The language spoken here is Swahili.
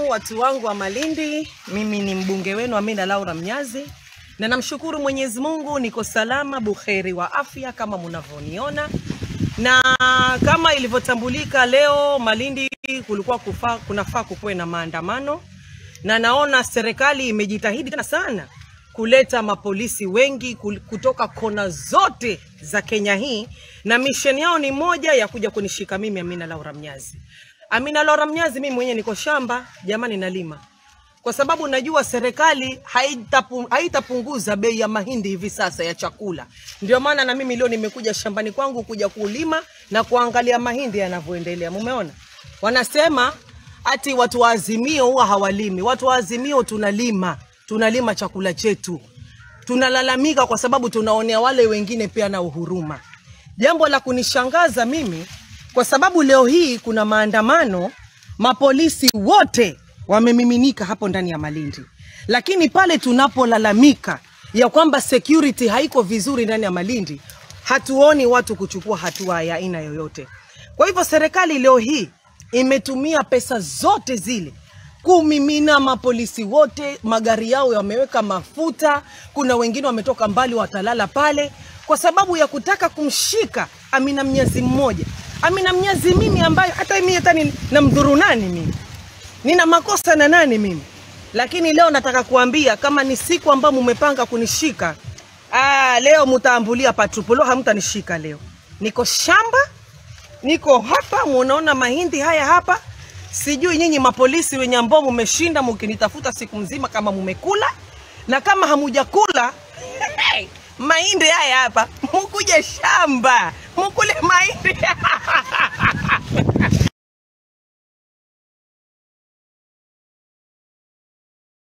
alaikum watu wangu wa Malindi, mimi ni mbunge wenu Amina Laura Mnyazi na namshukuru Mwenyezi Mungu niko salama buheri wa afya kama mnavyoniona. Na kama ilivyotambulika leo Malindi kulikuwa kunafaa kukuwe na maandamano, na naona serikali imejitahidi tena sana kuleta mapolisi wengi kutoka kona zote za Kenya hii, na mission yao ni moja ya kuja kunishika mimi Amina Laura Mnyazi. Amina Laura Mnyazi mimi mwenyewe niko shamba jamani, nalima. Kwa sababu najua serikali haitapunguza bei ya mahindi hivi sasa ya chakula. Ndio maana na mimi leo nimekuja shambani kwangu kuja kulima na kuangalia mahindi yanavyoendelea. Mumeona? Wanasema ati watu wa Azimio huwa hawalimi. Watu wa Azimio tunalima. Tunalima chakula chetu. Tunalalamika kwa sababu tunaonea wale wengine pia na uhuruma. Jambo la kunishangaza mimi, kwa sababu leo hii kuna maandamano, mapolisi wote wamemiminika hapo ndani ya Malindi. Lakini pale tunapolalamika ya kwamba security haiko vizuri ndani ya Malindi, hatuoni watu kuchukua hatua ya aina yoyote. Kwa hivyo serikali leo hii imetumia pesa zote zile kumimina mapolisi wote, magari yao yameweka mafuta, kuna wengine wametoka mbali watalala pale kwa sababu ya kutaka kumshika Amina Mnyazi mmoja. Amina Mnyazi mimi ambaye hata mimi hata namdhuru nani mimi? Nina makosa na nani mimi? Lakini leo nataka kuambia kama ni siku ambayo mmepanga kunishika, leo mtaambulia patupu. Leo hamtanishika leo. Niko shamba, niko hapa, munaona mahindi haya hapa. Sijui nyinyi mapolisi wenye ambao mmeshinda mkinitafuta siku mzima kama mmekula, na kama hamujakula mahindi haya hapa, mukuje shamba, mukule mahindi.